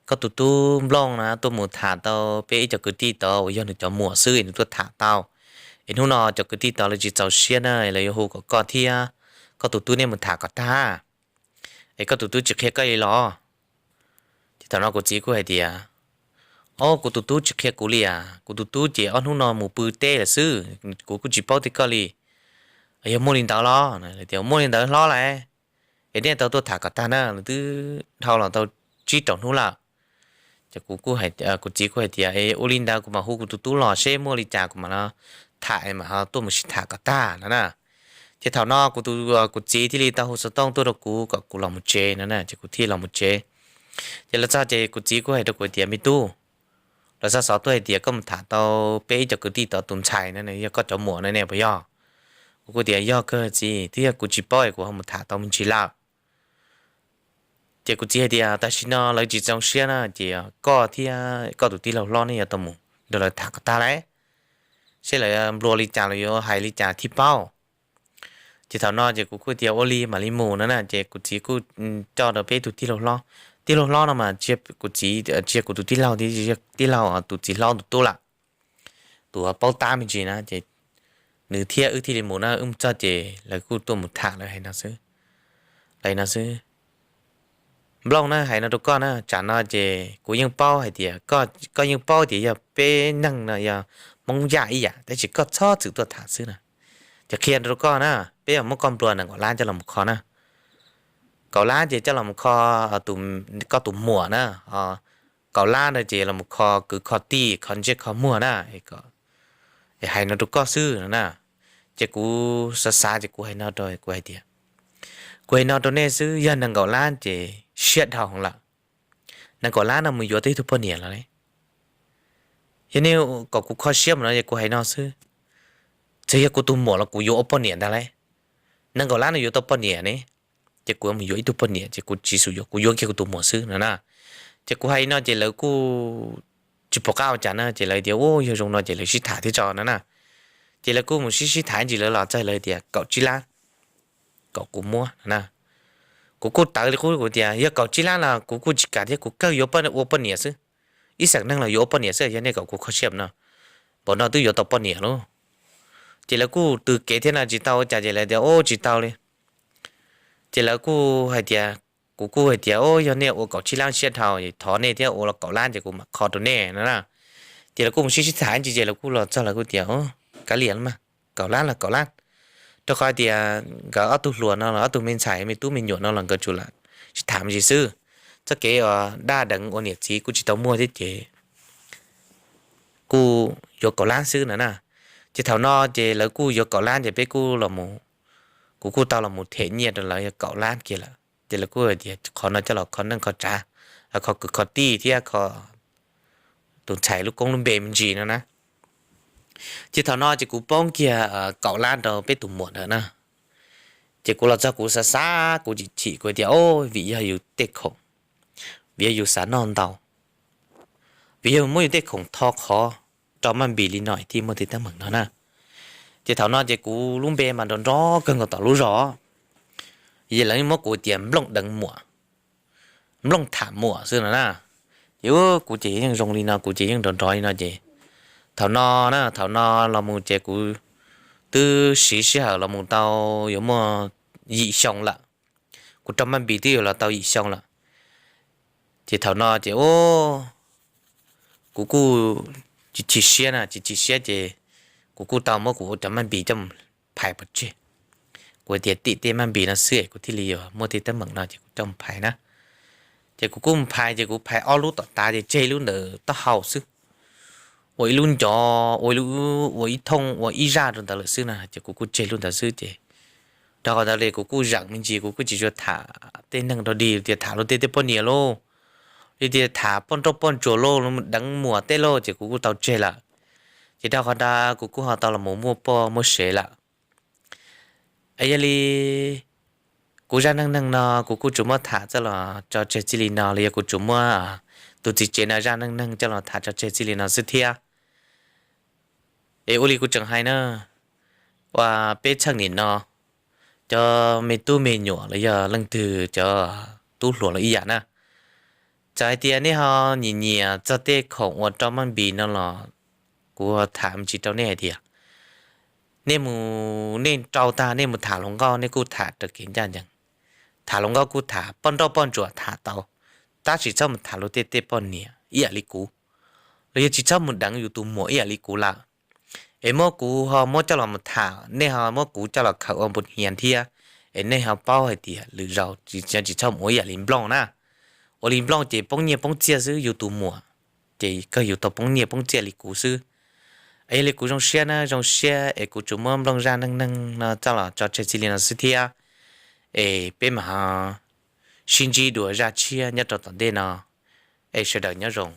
Koj tus tub Nplooj na tuaj mus tham tau peb ib co kwv tij tod uas yog nws cov muam xwb es nws tuaj tham tau. Es hnub no cov kwv tij tod lawv tsis txaus siab na, lawv yuav hu kom koj thiab koj tus tub nej mus tham kom tag. Es koj tus tub tsis qhia koj li los? Ces thaum no kuv txiv kuj hais tias, Au, kuv tus tub tsis qhia kuv li as, kuv tus tub ces ob hnub no mus pw teb lawm xwb, kuv kuj tsis paub tias koj li. Yog muaj li ntawd los? Tias muaj li ntawd hlob lauj. Es nej tau tuaj tham kom tag na, twb dhau los tau tsib rau hnub lawm. Ces kuv txiv kuj hais tias, Es ua li ntawd kuv mam hu kuv tus tub los seb muaj li cas kuv mam los tham mam ho tuaj mus sib tham kom tag no na. Ces thaum no kuv tus, kuv txiv thiaj li tau hu xov tooj tuaj rau kuv kom kuv los mus tsev no na, ces kuv thiaj los mus tsev. Ces los txog ces kuv txiv kuj hais rau kuv tias, Me tub, lawv xa xov tuaj hais tias koj mus tham tau peb ib co kwv tij tod tus ntxhais no, yog koj cov muam no ne puas yog? Kuv kuj tias, Yog kawg txiv, twb yog kuv tsis paub es kuv ho mus tham tau me ntsis lawm. Ces kuv txiv hais tias, Tam sim no lawv tsis txaus siab na, ces koj thiab koj tus tij laug hlob nej yuav tau mus nrog lawv tham kom tag lauj, seb lawv nplua li cas los yuav hais li cas thiaj paub. Ces thaum no ces kuv kuj tias, Ua li mam li mus no na. Ces kuv txiv kuj coj rau peb tus tij laug hlob. Tij laug hlob no mas kuv txiv, tsis yog kuv tus tij laug, tij laug tus txiv hlob tus tub lawm, tus paub tab me ntsis na. Ces nws thiab wb thiaj li mus na, wb mus txog ces lawv kuj tuaj mus tham lawv hais no xwb, lawv no xwb. Nplooj na, hais no rau koj na, tsam no ces kuv yeej paub hais tias, koj yeej paub tias yog peb neeg no yog Hmoob Yaj ib yam, tab sis koj txhob txwm tuaj tham xwb na. Ces qhia rau koj na, peb yuav muab koj nplua nees nkaum lab coj los mus kho na. Kaum lab ces coj los mus kho koj tus muam na, kaum lab no ces los mus kho kwv kho tij, kho ntsej kho muag na. Hais no rau koj xwb no na. Ces kuv xav xav ces kuv hais no rau, kuv hais tias, Kuv hais no rau nej xwb, yog nees nkaum lab ces siab dhau lawm. Nees nkaum lab no mus yuav tau ib tug poj niam los li. Yog nej kom kuv kho siab mus no es kuv hais no xwb, txawm yog kuv tus muam los kuv yuav ua poj niam ntag lauj. Nees nkaum lab no yuav tau poj niam ne, ces kuv mus yuav ib tug poj niam ces kuv tsis xav yuav, kuv yuav kiag kuv tus muam xwb no na. Ces kuv hais no ces lawv kuj tsis pom qab ua cas na, ces lawv tias, Ua, yog zoo no ces lawv sib tham thiab tso no na. Ces lawv kuj mus sib sib tham ntsis lawv los txog lawv tias kaum tsib lab kom kuv muab no na. Kuv kuj tawv li qub, kuv tias, Yog kaum tsib lab los kuv kuj tsis kam thiab, kuv kawg yuav ua poj niam xwb. Ib xeem neeg los yuav ua poj niam xwb, yog nej kom kuv kho siab no, npaum no twb yuav tau poj niam lauj. Ces lawv kuj tws kev thiab no tsis tau ua cas ces lawv tias, Ua, tsis tau li. Ces lawv kuj hais tias, kuv kuj hais tias, Ua, yog nej ua kaum tsib lab siab dhau, thov nej thiab, ua los kaum lab ces kuv mam kho rau nej no na. Ces lawv kuj mus sib sib tham ntsis ces lawv kuj los txog lawv kuj tias, Kav liam los mas, kaum lab los kaum lab. Rau qhov tias nkawd ob tug hluas no los ob tug me ntxhais me tub me nyuam no los nkawd tsuas lam sib tham me ntsis xwb. Txoj kev uas daj deev ua niam txiv kuj tsis tau muaj thiab ces kuj yuav kaum lab xwb no na. Ces thaum no ces lawv kuj yuav kaum lab ces peb kuj los, kuv kuj tau los mus them nyiaj rau lawv yog kaum lab kiag lawm. Ces lawv kuj hais tias qhov no coj los kho neej kho tsav, kho kwv kho tij thiab kho tus ntxhais lub koob lub npe me ntsis no na. Ces thaum no ces kuv poob kiag kaum lab rau peb tus muam ntawd na. Ces kuv los txog kuv xav xav kuv chim chim kuv tias, O, vim yog yus tej khoom, vim yog yus xav noj ntau, vim yog muab yus tej khoom tho qhov rau maj npis li no thiaj muaj tej teeb meem no na. Ces thaum no ces kuv lub npe mas nrov nrov kawg nkaus tom lub zos, ces lawv muab kuv tias Nplooj deev muam, Nplooj tham muam xwb no na. Ces kuv ces yeej zoo li no, kuv ces yeej nrov nrov li no ces thaum no na, thaum no los mus ces kuv twb siv sij hawm los mus tau yuav muaj yim xyoo lawm. Kuv rau maj npis twb yuav los tau yim xyoo lawm. Ces thaum no ces kuv kuj chim chim siab na, chim chim siab ces kuv kuj tau muab kuv cov maj npis coj mus phais pov tseg. Kuv tias tim tej maj npis no xwb kuv thiaj li yuav muaj tej teeb meem no ces kuv coj mus phais na. Ces kuv kuj mus phais ces kuv phais ob lub tom tav ces tseg lub ntawm taub hau xwb, ua ib lub ncov, ua ib thooj ua ib zaj rau ntawd lawm xwb na, ces kuv kuj tseg lub ntawd xwb ces rau qhov ntawd li kuv kuj zeem me ntsis, kuv kuj tsis tshua tham tej neeg rau dig tias tham luag tej tej poj niam lauj, li tias tham poj nrauj poj ntsuam lauj, deev muam tej lauj ces kuv kuj tau tseg lawm. Ces rau qhov ntawd kuv kuj ho tau los muaj poj muaj sev lawm. Es yog li kuv zaj neej neeg no kuv kuj tsuas muab tham txoj los tso tseg txij li no los yog kuv tsuas muab tus txiv tsev no zaj neej neeg coj los tham tso tseg txij li no xwb thiab. Es ua li kuv tseem hais na, ua peb txheej nim no cov me tub me nyuam los yog leej twg cov tub hluas los ib yam na, txawm hais tias nej ho nyiam nyiam txog tej khoom uas rau maj npis no los kuv tham me ntsis rau nej hais tias nej mus, nej rau tag nej mus tham hluas nkauj nej kuj tham raws kev ncaj ncees. Tham hluas nkauj kuj tham poj nrauj poj ntsuam tham tau, tab sis txhob mus tham luag tej tej poj niam ib yam li kuv, los yog tsis txhob mus deev yus tus muam ib yam li kuv lawm. Es muab kuv ho muab coj los mus tham, nej ho muab kuv coj los khaws ua npu hias thiab, Es nej ho paub hais tias lwm zaus tsis txhob mus ua ib yam li Nplooj na. Ua li Nplooj ces poob nyiaj poob txiaj xwb, yus tus muam ces kawg yus tau poob nyiaj poob txiaj li kuv xwb. Es yog li kuv zoo siab na, zoo siab es kuv tsuas muab Nplooj zaj neej neeg no txoj los tso tseg txij li no xwb thiab. Es peb mam ho sib ntsib dua zaj tshiab nyob rau tom ntej no. Es sawv daws nyob zoo.